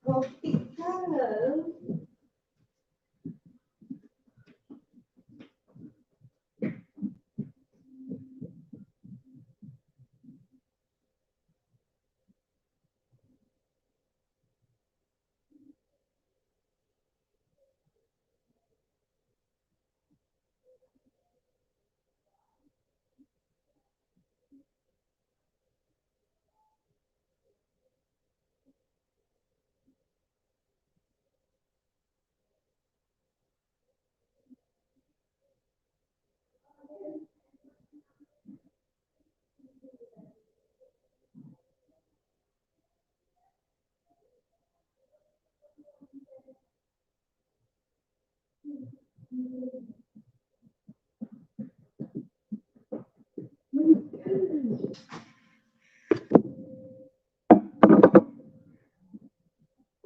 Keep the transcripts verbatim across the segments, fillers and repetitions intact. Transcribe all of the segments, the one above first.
Optical.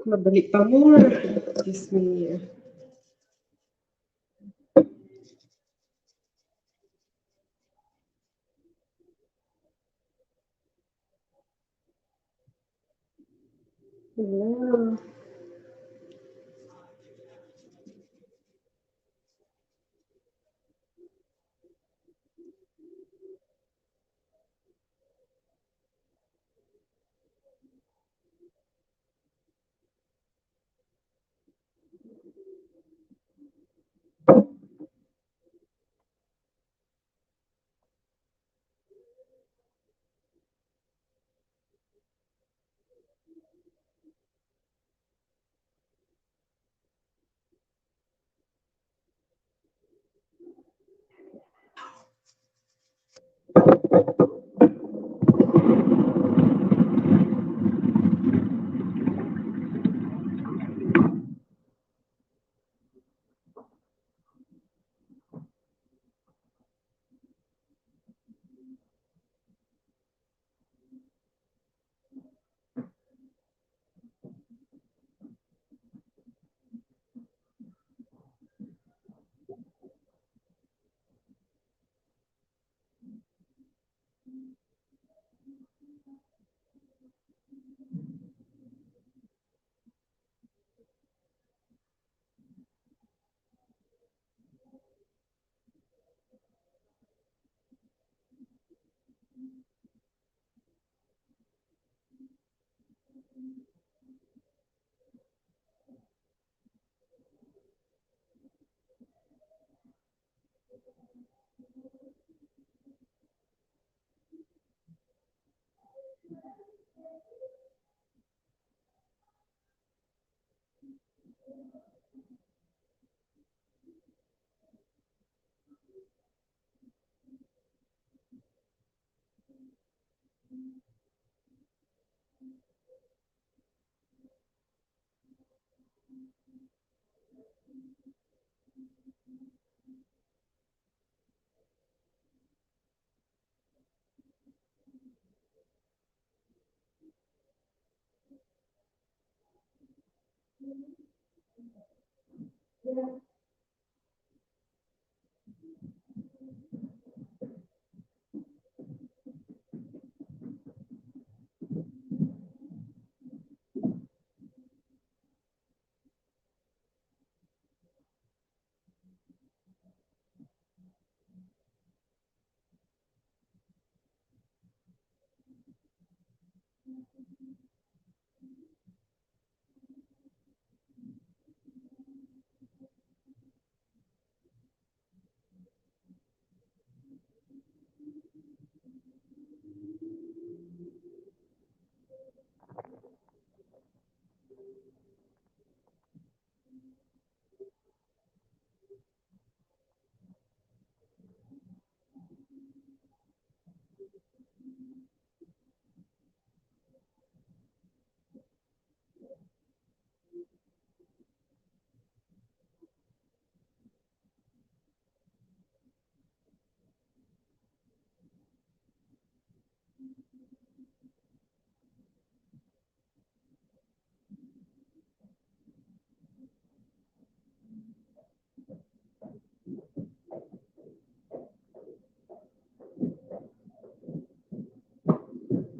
Madali pa more. Excuse me. Hello.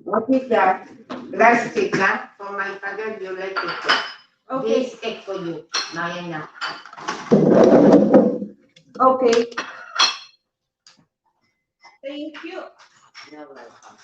Okay, siya. Plastic na. Kung My father, you like it. Okay. This cake for you. Maya na. Okay. Thank you. You're welcome.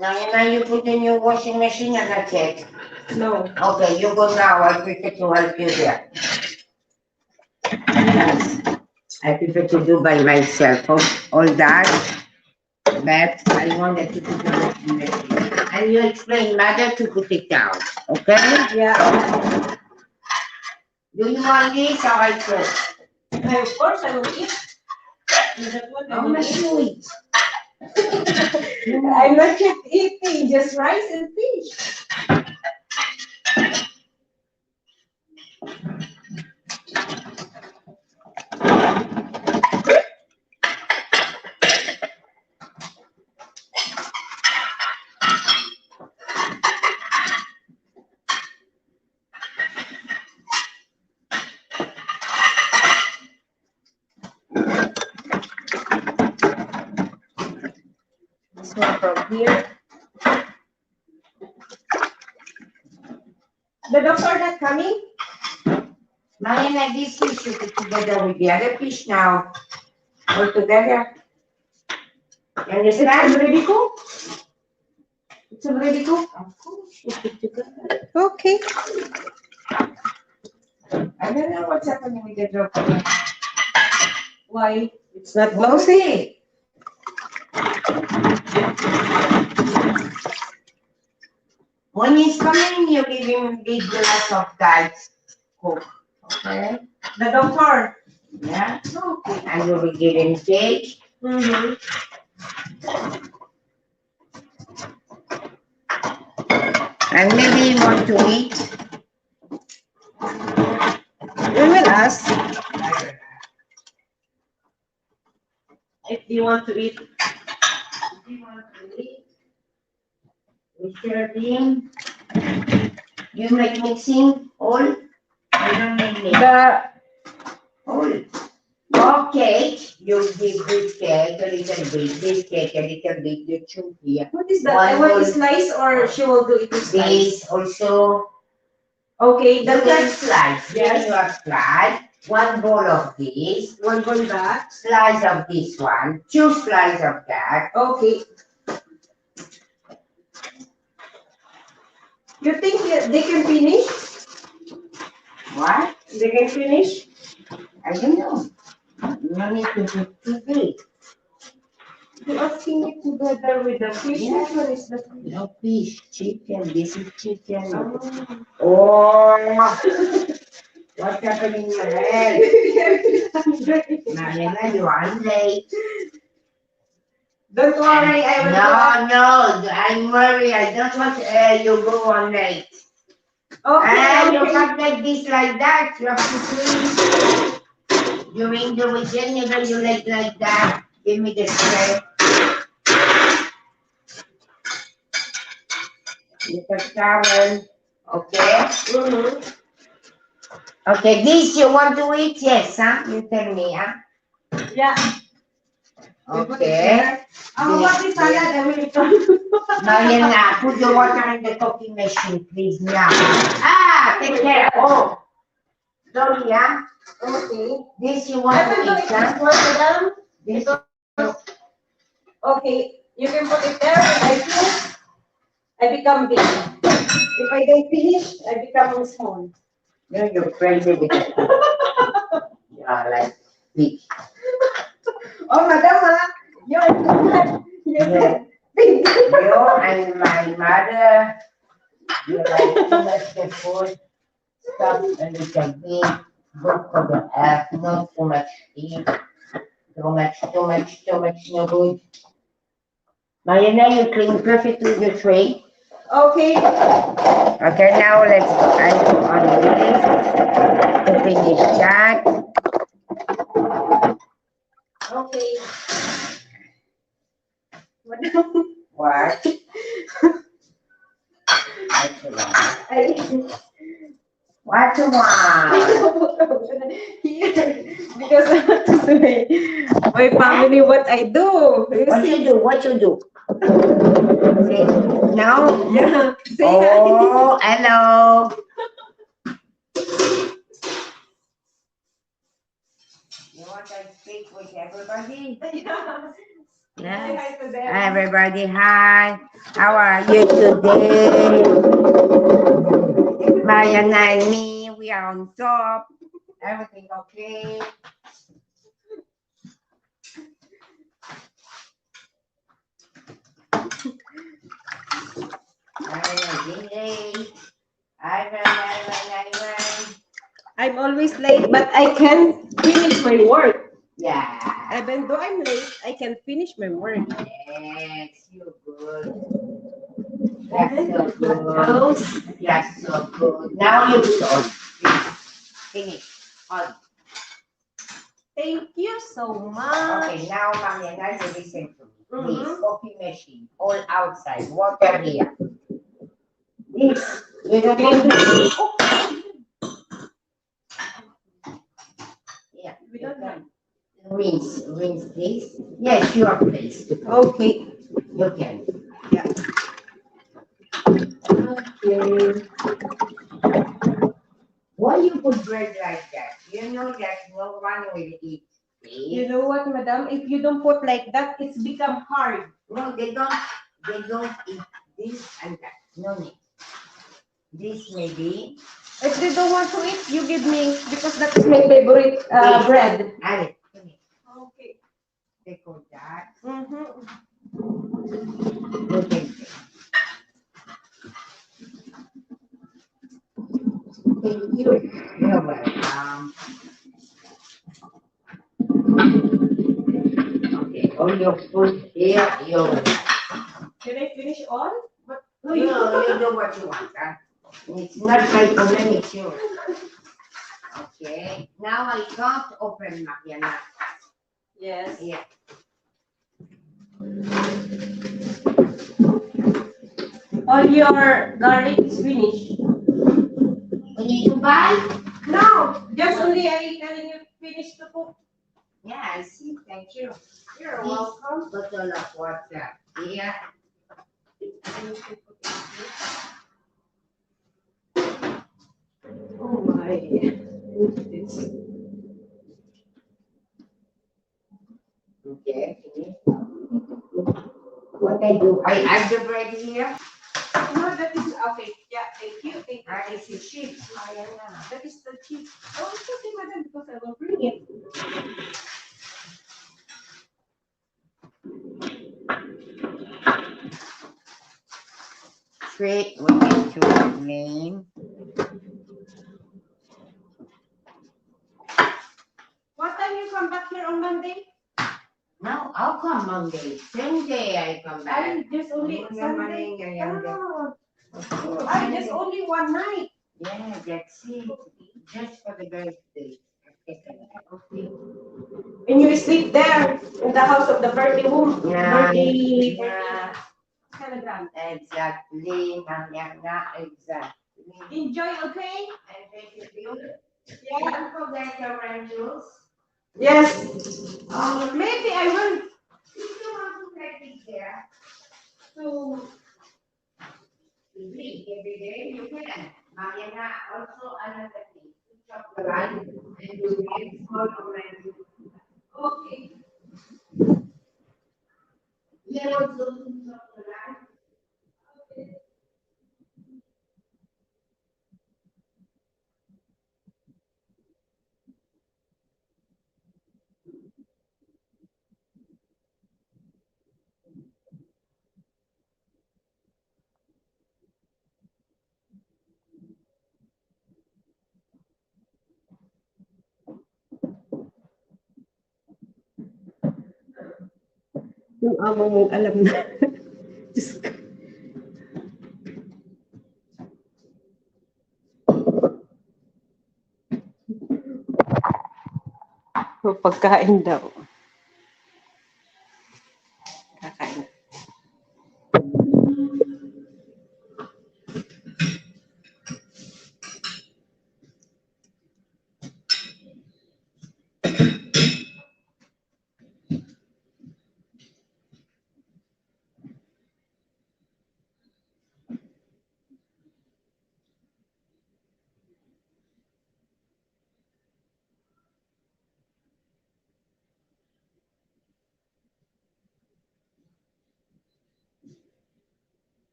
Now, you put in your washing machine and that's it. No. Okay, you go now. I prefer to help you there. I prefer to do by myself. All, all that. But I wanted to put the washing machine. And you explain mother to put it down. Okay? Yeah. Do you want this or I cook? Of course, I will eat. Is that what I How will much eat? You eat? I'm not yet eating, just rice and fish. This one from here. The doctor not coming? Maya na this fish, you put together with the other fish now. All together. You understand? It's already cooked. It's already cooked. Of course, you put together. Okay. I don't know what's happening with the doctor. Why? It's not bouncy. When he's coming, you give him big glass of that Coke. Okay? The doctor. Yeah? Okay. And you will give him cake. Mm-hmm. And maybe you want to eat. We will ask. If you want to eat. If you want to eat. Mister Bean, you make mixing all? I don't need mix. The All. Of cake, you give this cake a little bit, this cake a little bit, you chew here. What is that? One I want whole slice or she will do it with slice? This also. Okay, the You can first slice. Yes. Then you have slice. One bowl of this. One bowl that. Slice of this one. Two slice of that. Okay. You think they can finish? What? They can finish? I don't know. No need to put too big. You asking it together with the fish? Yeah. Which one is the fish? No fish, chicken. This is chicken. Oh. Oh. What's happening in your head? Mariana, you are late. Don't worry, I will do No, no, I'm worried. I don't want uh, you go on late. Okay, Ah, you okay. Have like this, like that. You have to clean. During the weekend, you know, you like like that. Give me the strength. You can travel. Okay? Mm-hmm. Okay, this you want to eat? Yes, huh? You tell me, huh? Yeah. We put it Okay. There. Oh, what is salad? I will return. Mariana, put the water in the coffee machine, please, now. Ah, take care. Oh, sorry, huh? Okay. This you I want to will do eat, it huh? this one, madam. This Okay, you can put it there. When I finish, I become big. If I don't finish, I become small. No, you're friendly with it. You are like big. Oh, madam, ha? You're, you're Yeah. big. You and my mother, you like too much the food, stop a little bit, good for the health, not too much eat, too much, too much, too much, no good. Mariana, you clean perfectly the tray. Okay. Okay, now let's, I on this to finish that. Okay. What? What you want? I, What you want? Here, because I want to say my family what I do. You What see? You do? What you do? Okay. Now? Yeah. Say Oh, hello. You want to speak with everybody? Yeah. Yes. Say hi to them. Hi, everybody, hi. How are you today? Mariana and me, we are on top. Everything okay? Mariana, Jingay. Ivan, Ivan, Ivan. I'm always late, but I can finish my work. Yeah. Even though I'm late, I can finish my work. Yes, you're good. That's so good. That's so good. Now you do all. Finish. All. Thank you so much. Okay, now, Mariana, you listen to me. Please, Mhm. Coffee machine, all outside, water here. This, you don't need to. Yeah, We don't have. Rinse, rinse this. Yes, your place. Okay. You can. Yeah. Okay. Why you put bread like that? You know that no one will eat. You know what, madam? If you don't put like that, it's become hard. No, they don't. They don't eat this and that. No need. This maybe. If they don't want to eat, you give me, because that is my favorite uh, bread. Allez, Okay. they call that. Mm-hmm. You can take. Thank you. You're welcome. Okay, all your food here, you're welcome. Can I finish all? But No, you do what you want, huh? It's not my problem, it's yours. Okay, now I can't open, Mariana. Yes. Yeah. All your garlic is finished. We need to buy? No, just only I telling you finish to cook. Yeah, I see. Thank you. You're Yes. Welcome. Bottle of water. Yeah. Oh my. What's this? Okay, finish. What I do? I add the bread here. No, that is okay. Yeah, thank you. Thank you. Ah, it's the chips. Ayan na. That is the chips. Oh, it's okay, madam, because I will bring it. Straight with the two lane. on Monday? Now, how come Monday? Same day I come back. Ay, there's only Only Sunday. Monday ngayon. Ah, Of course. Ay, there's only one night. Yeah, that's it. Just for the birthday. Okay. And you sleep there in the house of the birthday woman. Yeah. Birthday. Yeah, Telegram. exactly. Ma'am Yang nga, exactly. Enjoy, okay? And thank you, Bill. Yeah. Don't forget your orange juice. Yes. Uh, maybe I will. If you want to practice there, to drink every day, you can. Ma'am Yang nga, also another thing. Chop the lime and you get small orange juice. Okay. Here also, chop the lime. Yung amo mong alam na. Diyos ko. O, pagkain daw. Kakain.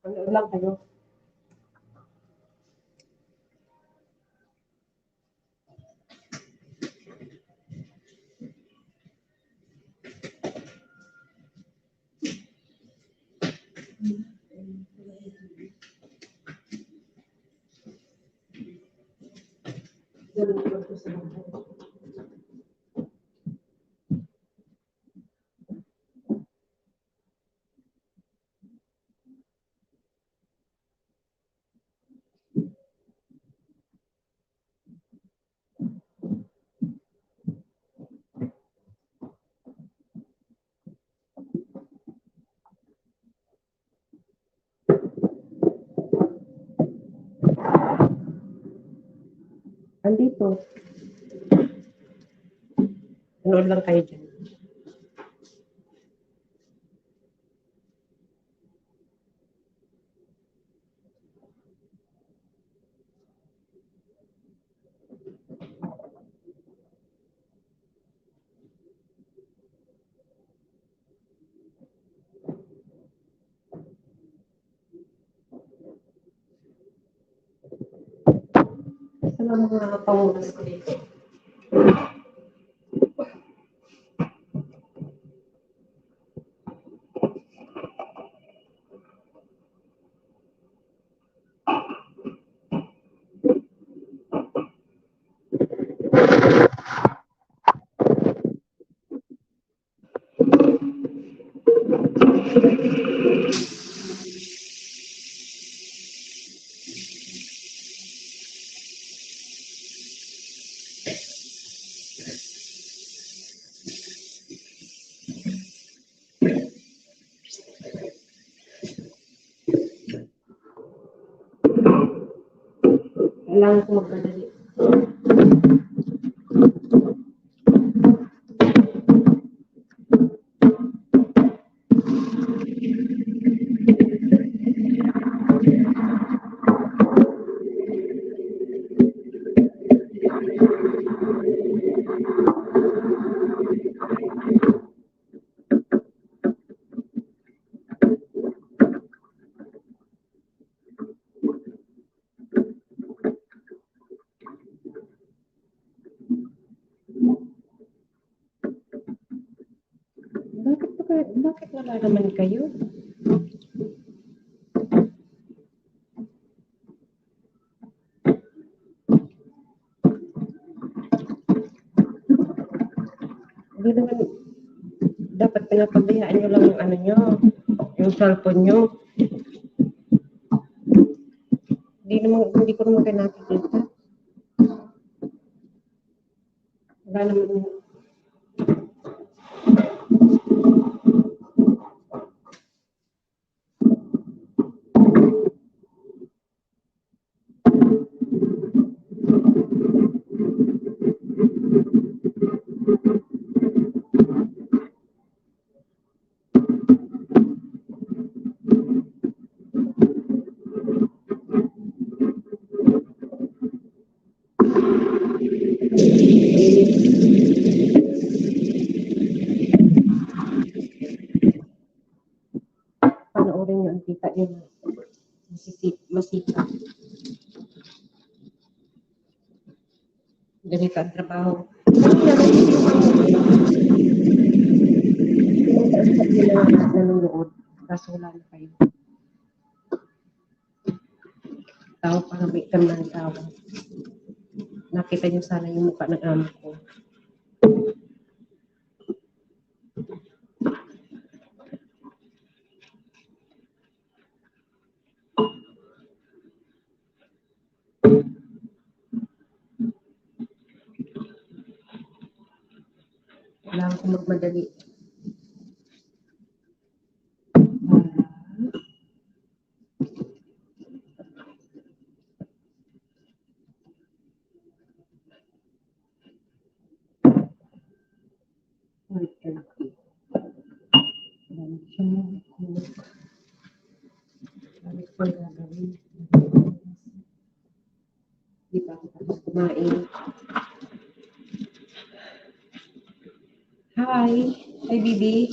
Ano lang kayo? Andito. Nood lang kayo dyan. Sa mga pangunas ko dito. Kailangan ko magmadali. Bakit pa kaya, bakit wala naman kayo? Hindi naman dapat pinapabayaan nyo lang yung ano nyo, yung cellphone nyo. Hindi naman, hindi ko naman kayo nakikita. Wala naman. Panoorin niyo ang kita niyo. Masisi-, masika. Ganito ang trabaho. Nanonood. Kaso wala na kayo. Tao, parang may ng tao. Nakita niyo sana yung mukha ng amo ko. Kailangan ko magmadali. Di pa ako tapos kumain. Hi. Hi, baby.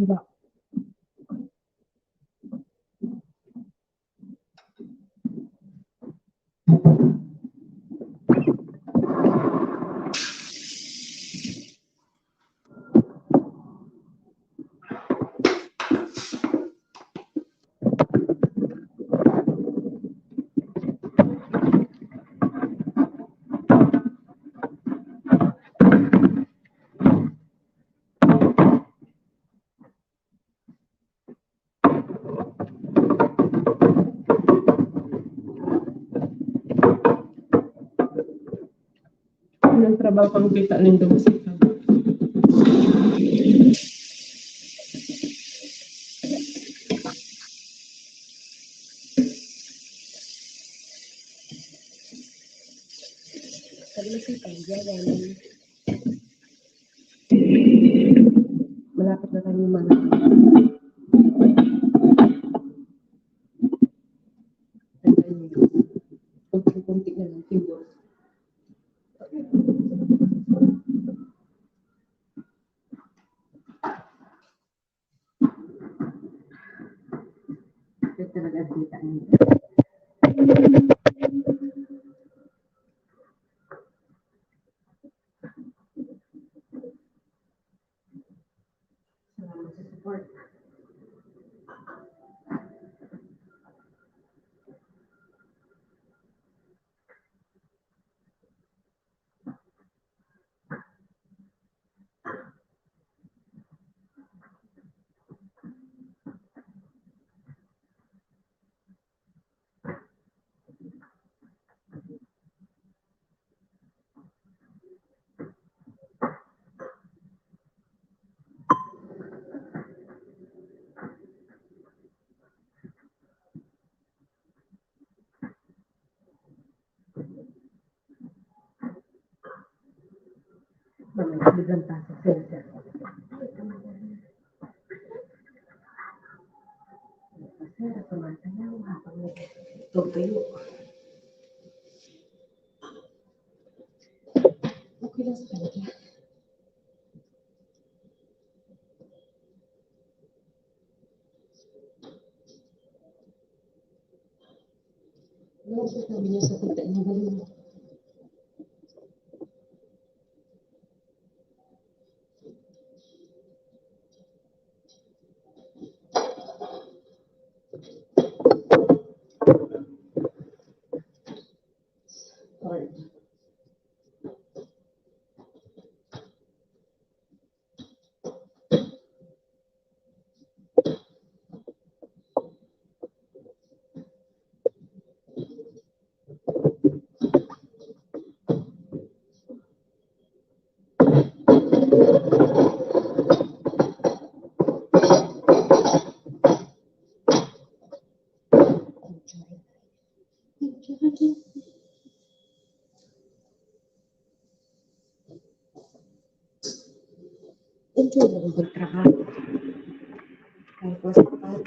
Diba? Anong trabaho kang kita nindo, musika? Sabi na si Pangya, yan. Malapit na kami mag-, kunti-kunti na lang siguro. Ito talaga ang kita niya. Salamat sa support. Mamaya, biglang pasok sila sa, sir, tumatayaw habang nagtutuyo. Okay lang sa kanya. Ano ang sasabi niya sa kita niya? Galing. Lord. Enjoy lang ang trabaho. Tapos, pag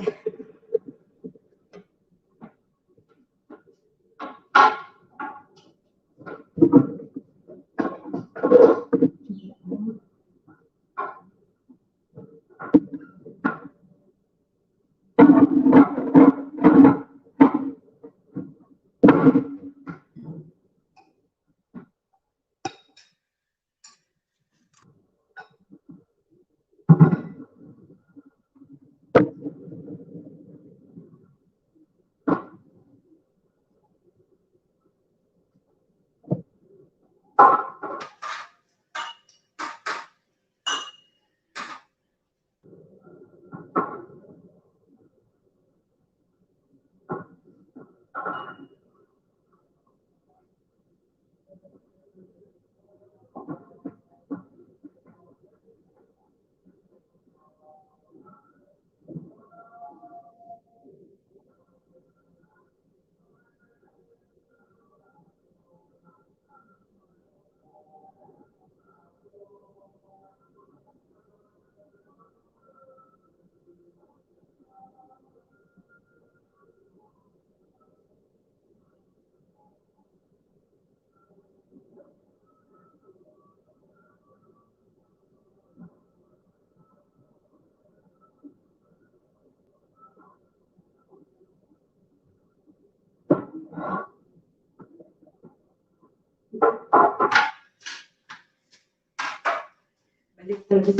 Si,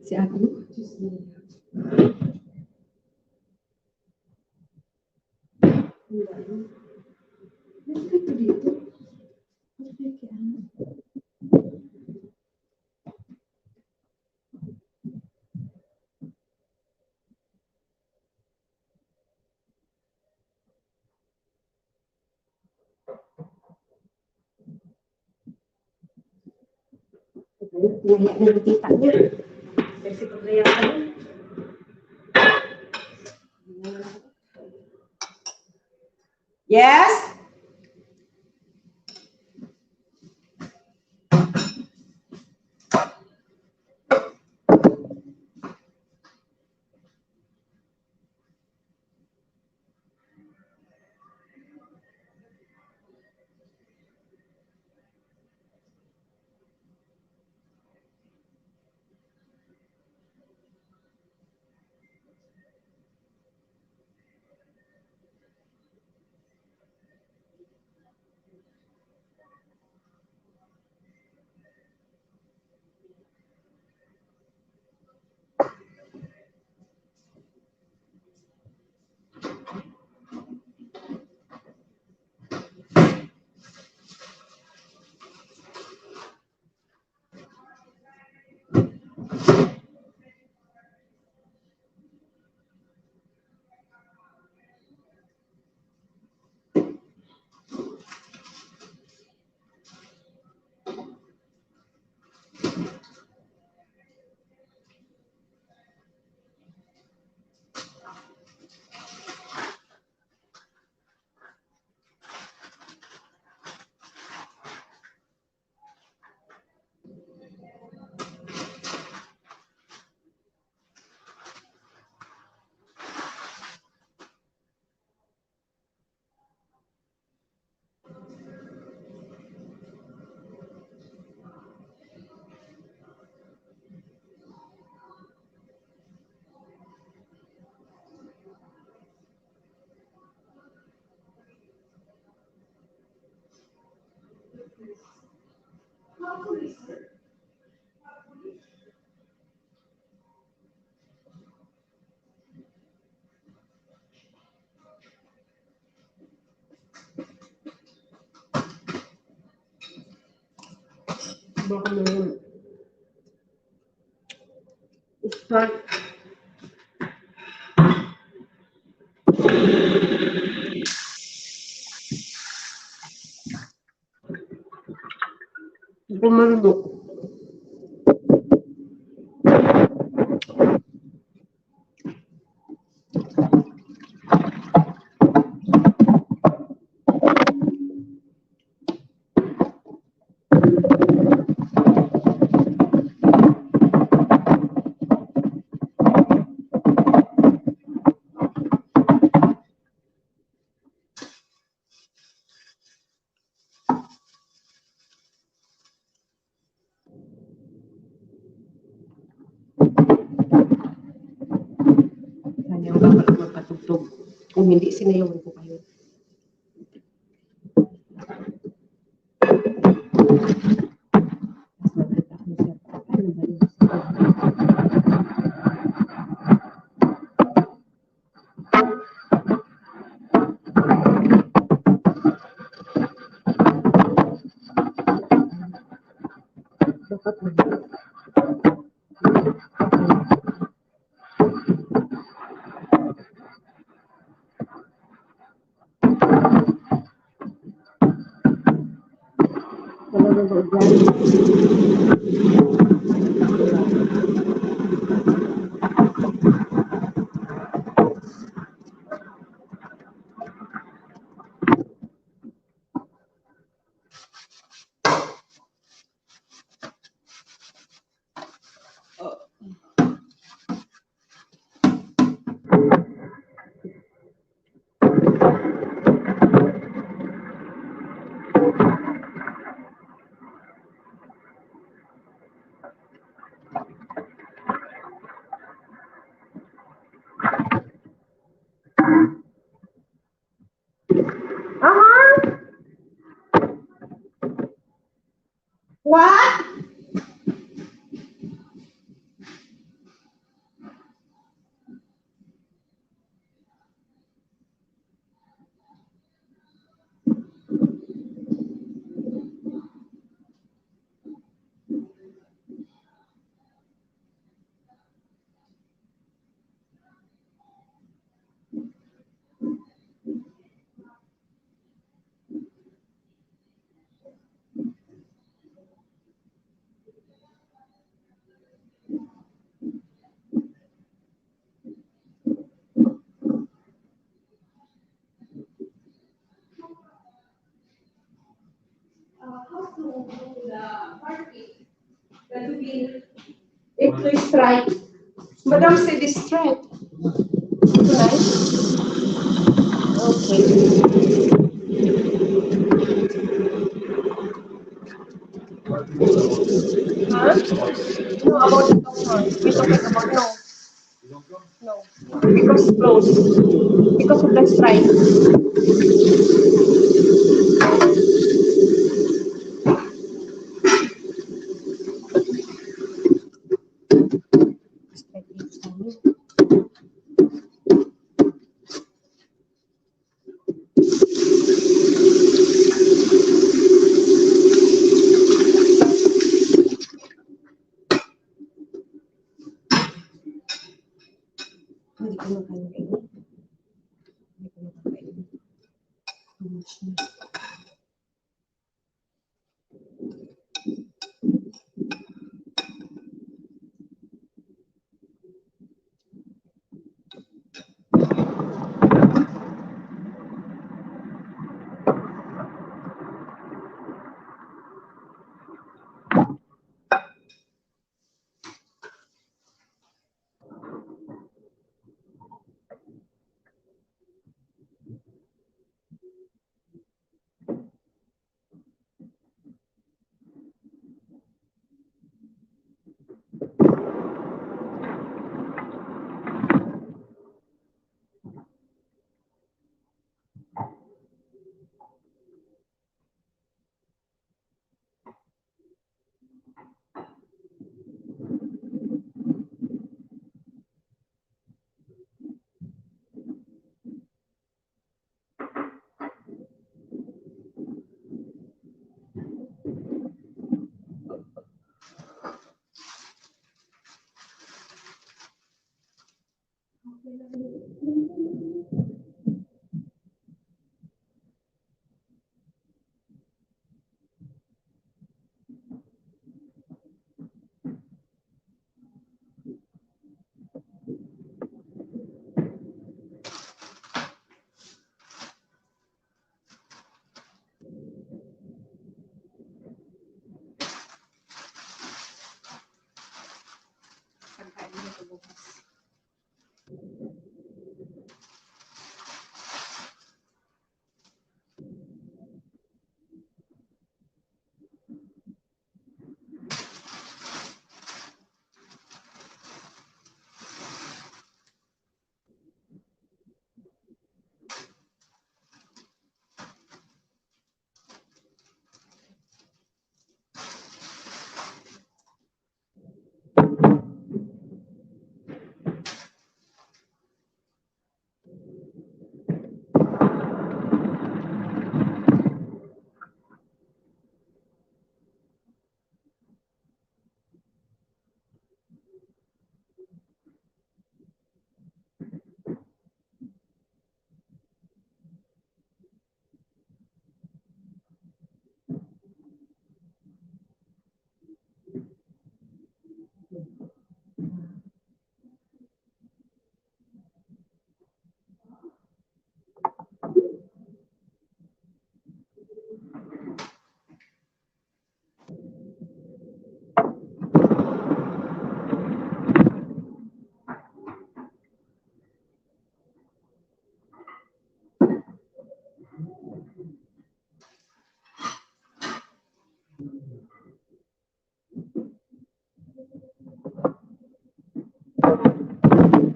si Ate, Diyos niya. Bakit ka dito? Bakit ka ano? Nahiya na yung tita niya. Kasi pag nayakan. Yes? Baka meron. Start. Hindi ko marunong. Ayaw ka pala magpatugtog. Kung hindi, sinayawan ko kayo. Aha. What? It will strike. Madam said it's strike. Ito na eh. Okay. Huh? No, about the doctor. We talking about no. No. Because close. Because of the strike. Hindi ko makakain. Hindi ko makakain. Too much na.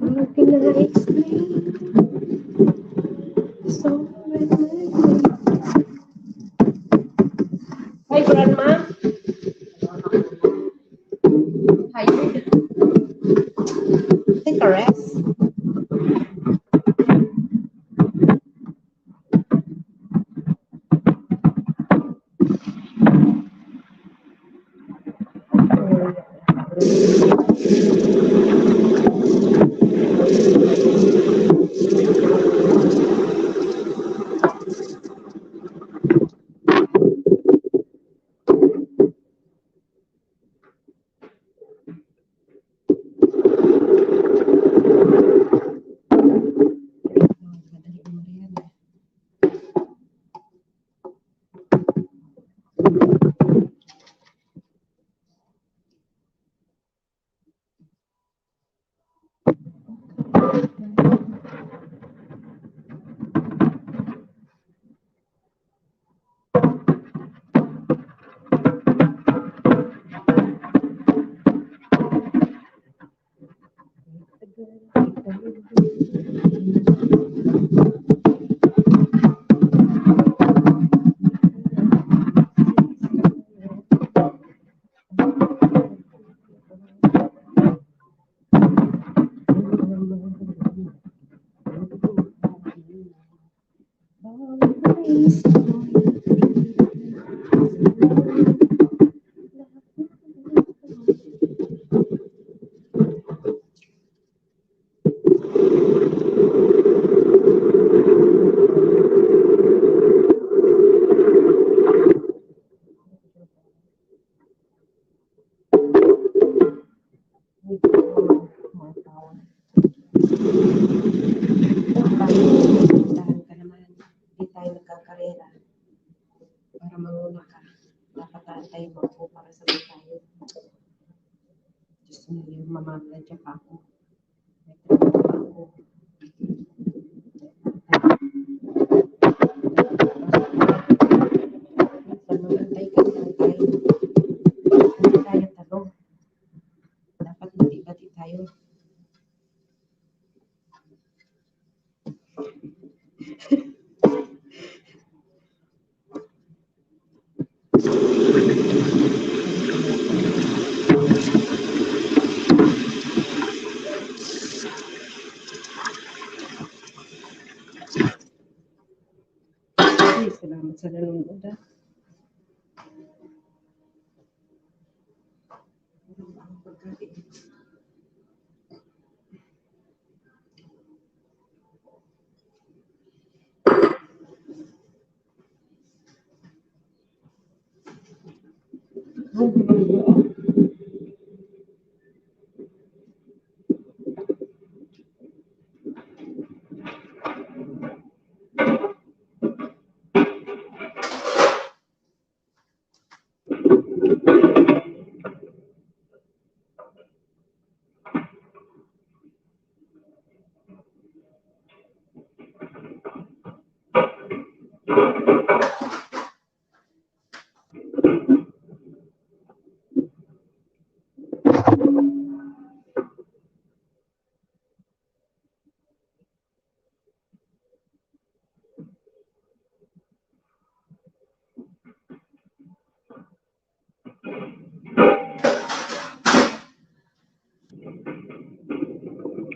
How can I explain? So many. Hi, Grandma. Hi. Take a rest. Medyo more power. Dahan ka naman. Di tayo nagkakarera. Para manguna ka, dapat tayo tayo maupo para sa tayo. Diyos ko, mamamadya pa ako. May trabaho pa ako. Minsan magantay ka, magantay. Hindi tayo talo. Dapat bati-bati tayo. Ay, salamat sa nanonood, ah.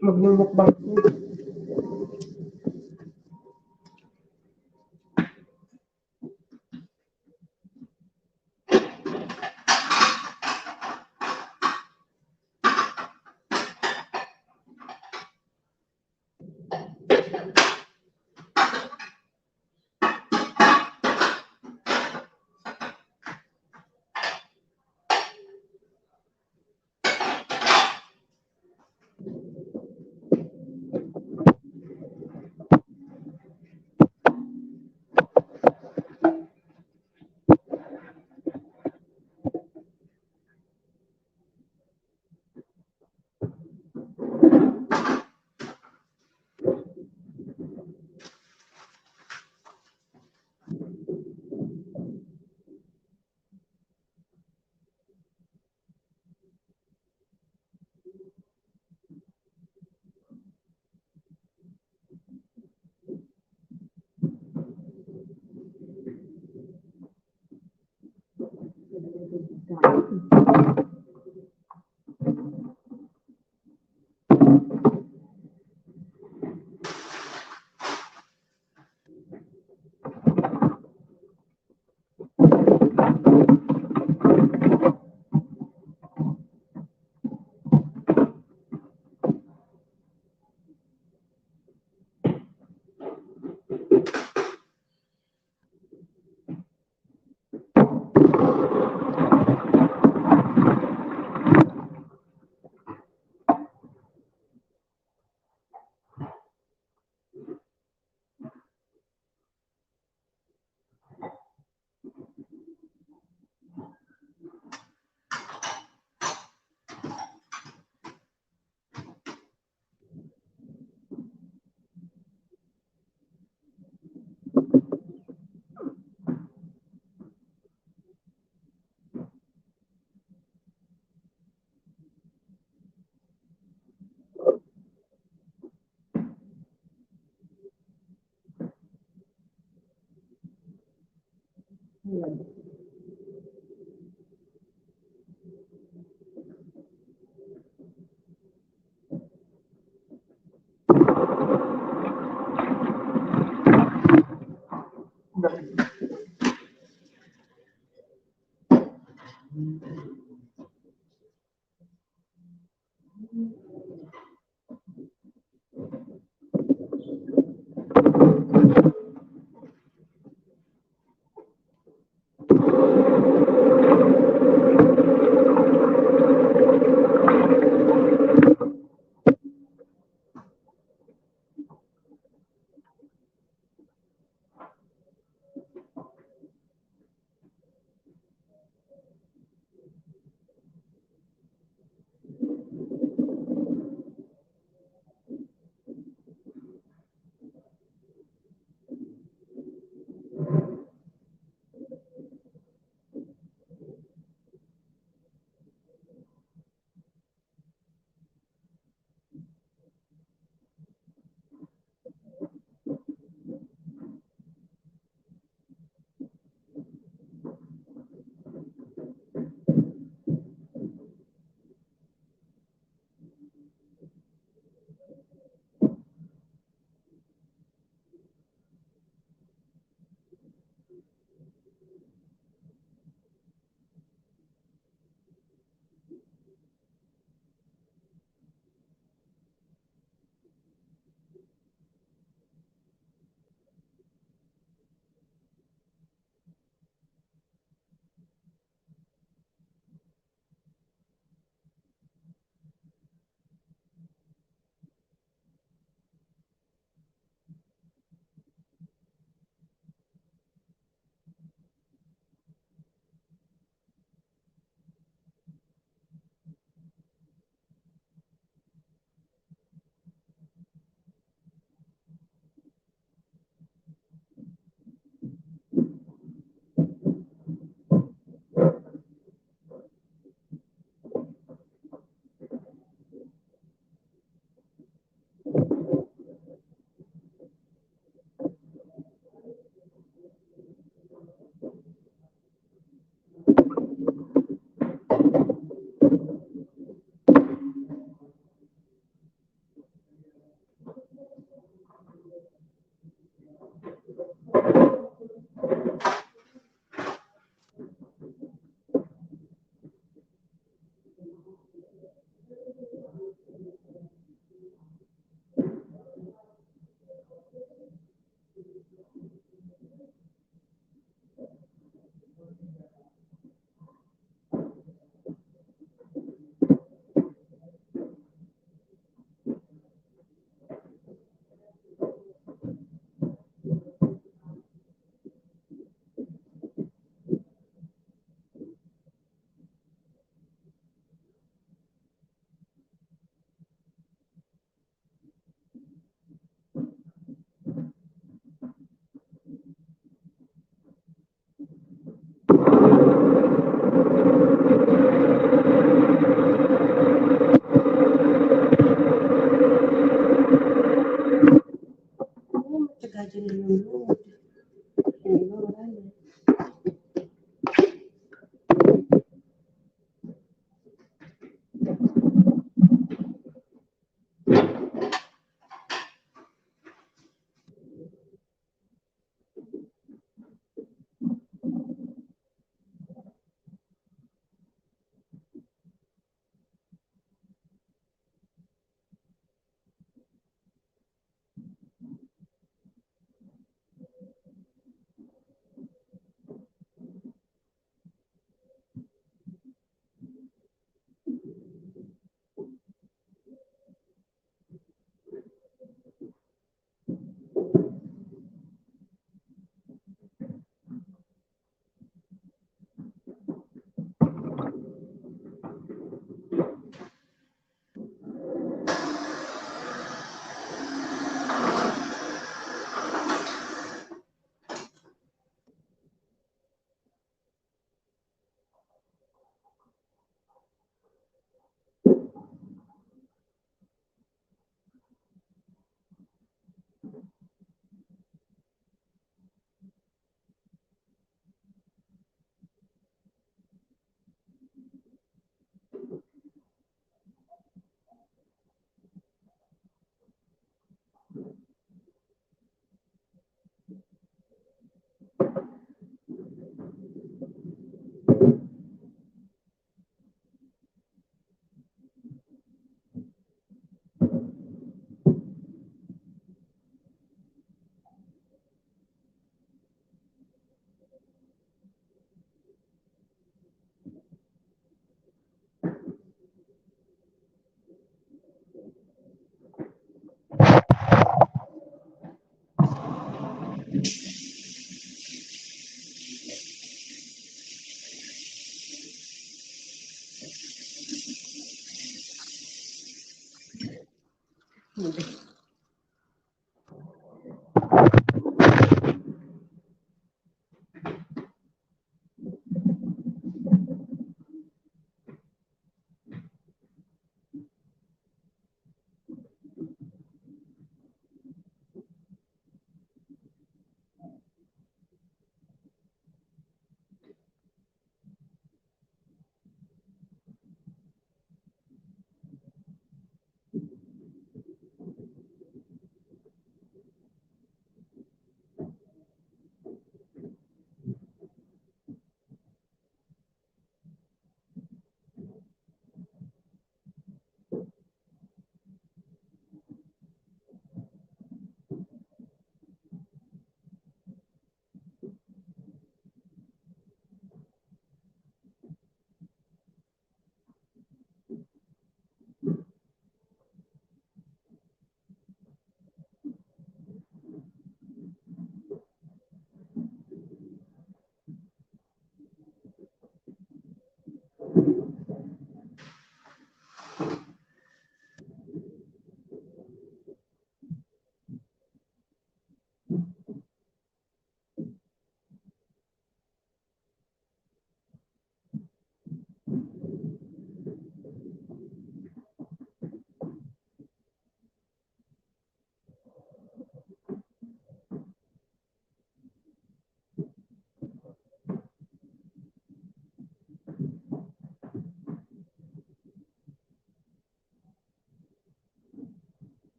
Magmumukbang ko.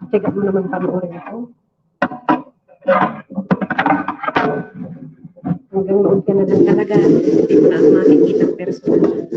Check mo naman panoorin ito. Hanggang noon ka na lang talaga, hindi mo na ako makikita personal.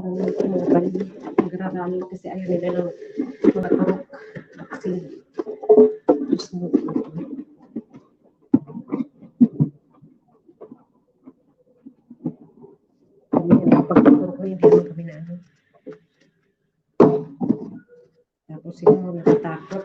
Parang may kumukan. Nagrarami kasi ayaw nila ng mga turok. Vaccine. Gusto mo. Kami, pag turok na, hindi naman kami na ano. Tapos ikaw, natatakot.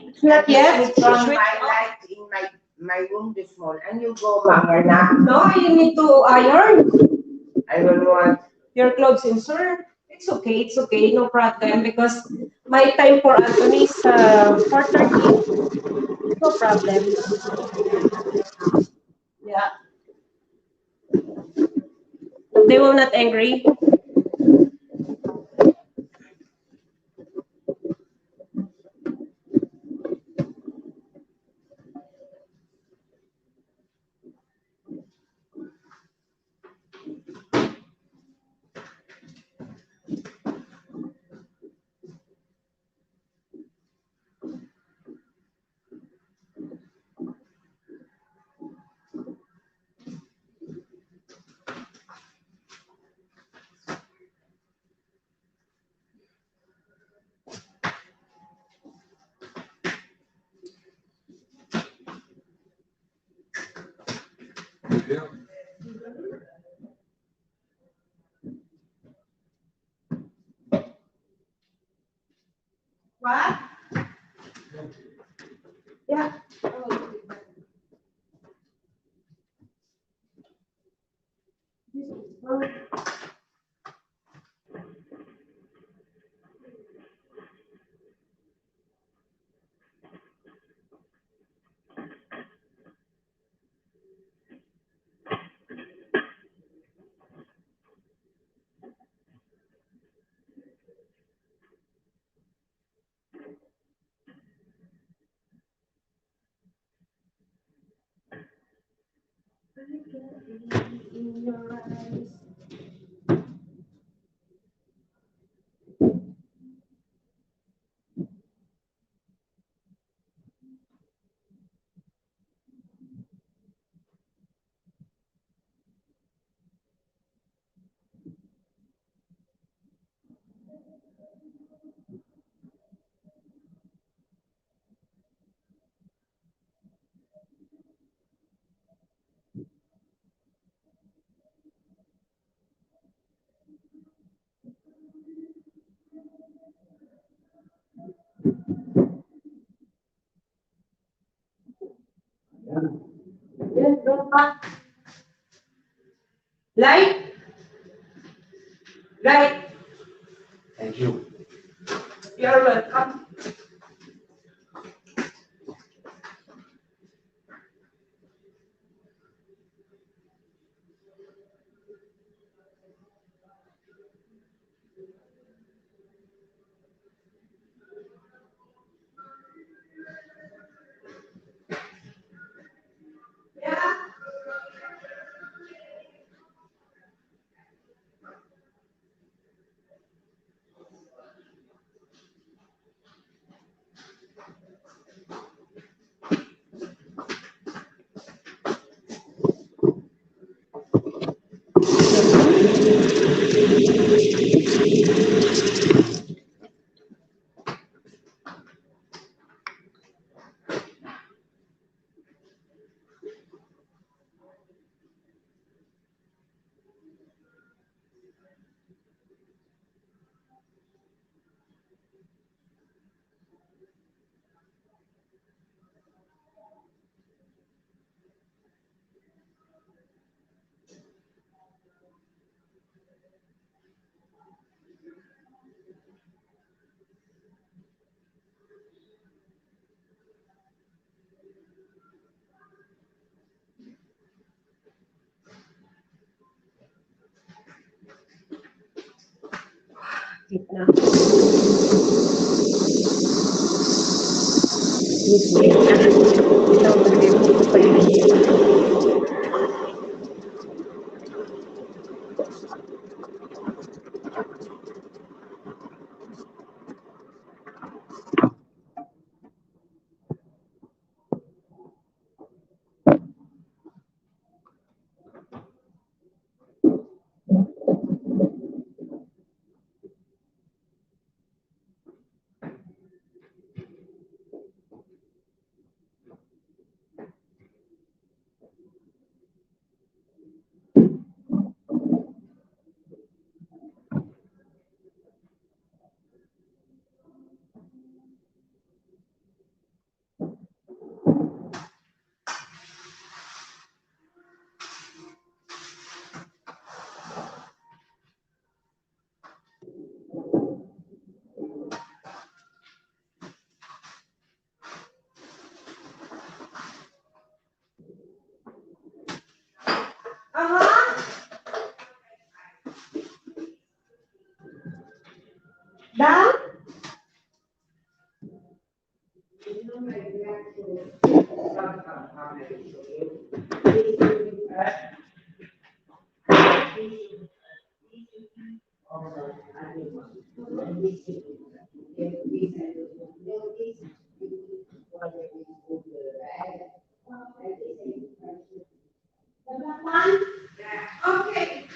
It's not yet. It's on my light in my, my room this morning. And you go, Mama, na. No, you need to iron. I don't want. Your clothes in, sir. It's okay, it's okay, no problem, because my time for Anthony is uh, four thirty. No problem. Yeah. They will not angry. What? Yeah. Light? Light. Thank you. You're welcome. Gitna. Gitna. Ito, pwede mo pa yun. Aha. Da? Okay.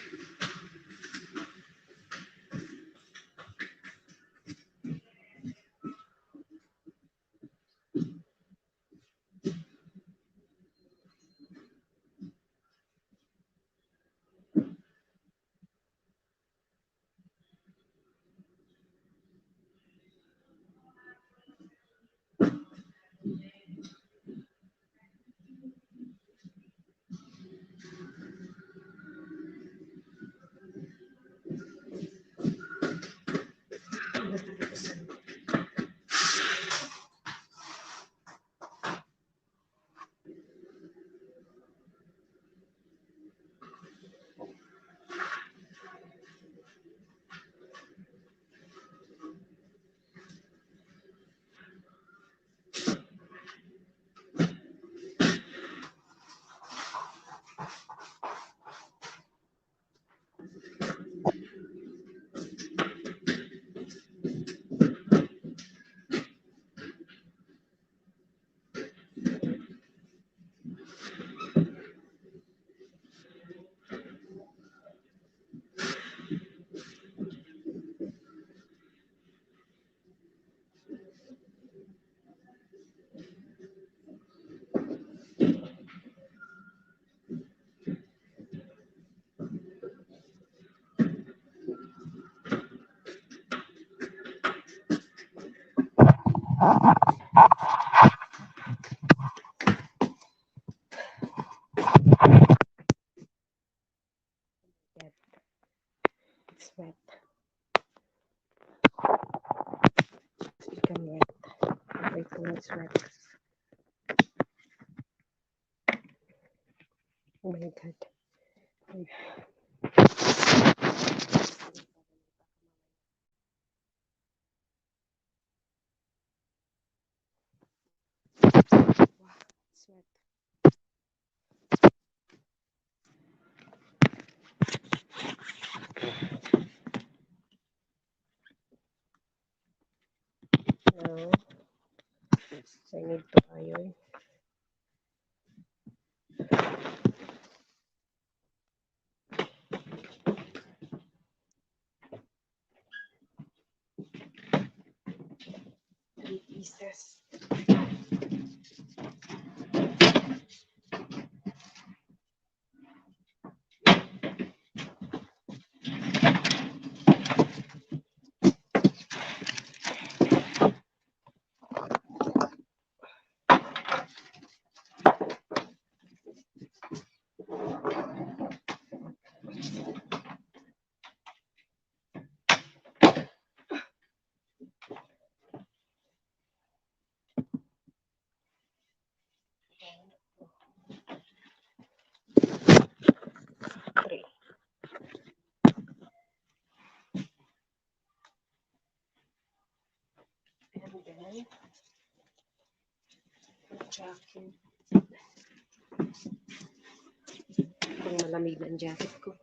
I'm wet. Wait, let's wet. Oh my God. Wow, sweat. No. Singid pa kayo eh. Three pieces. Three. And then, jacket. Kung malamig na ang jacket ko.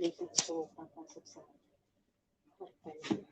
Dito gusto mo papasok sa kwarto niya.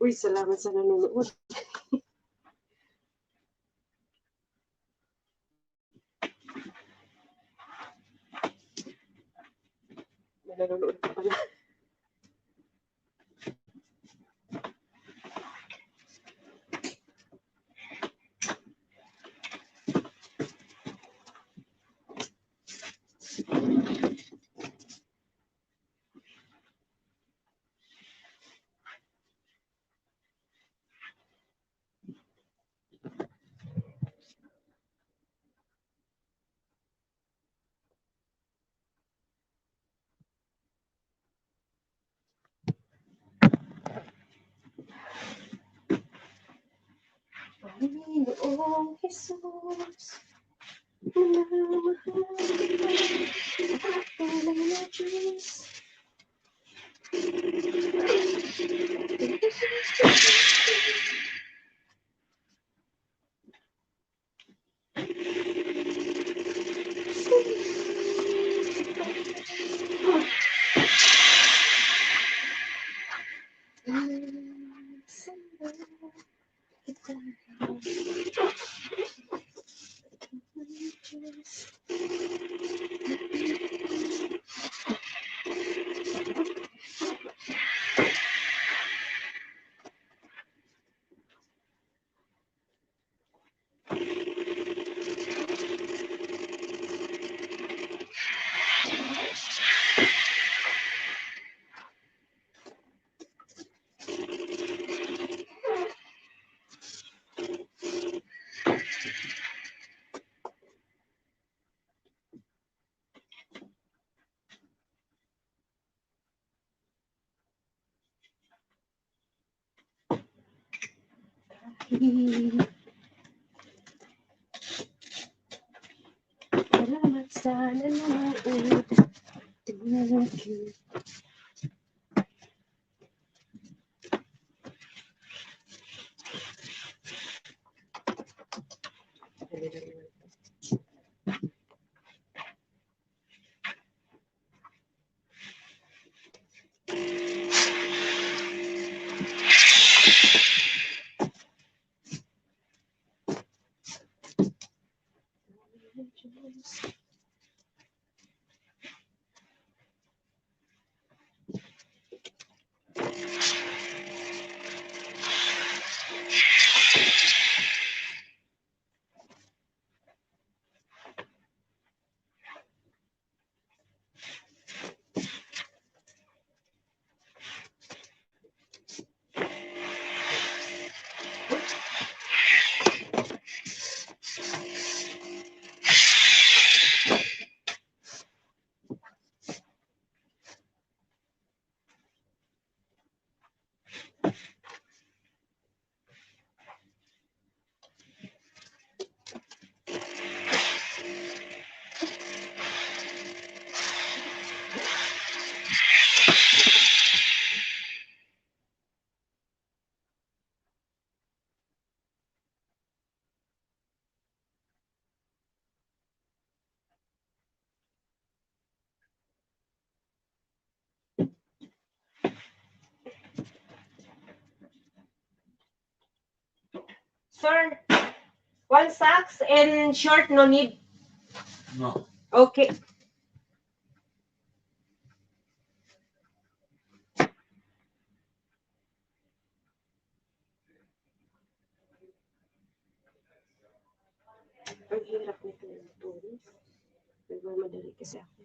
Uy, salamat sa nanonood. May nanonood pa pala. Panginoong Jesus. Salamat sa nanonood. Thank you. Sir, one socks and short, no need? No. Okay. Ang hirap nito yung tools. Nagmamadali kasi ako.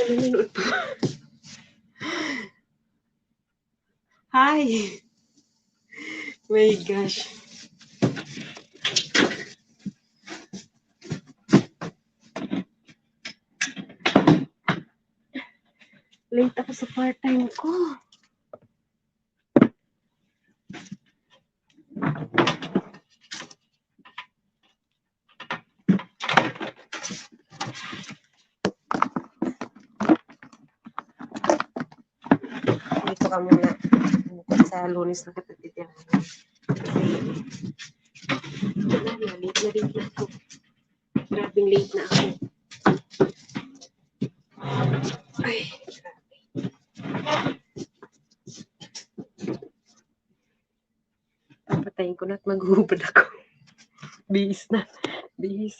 Nanonood pa. Hi! My gosh. Late ako sa part-time ko. Dito ka muna. Bukod sa Lunes na kita titirahan. Wala na, late na rin ako. Grabing late na ako. Ay, grabe. Papatayin ko na at maghuhubad ako. Bihis na. Bihis.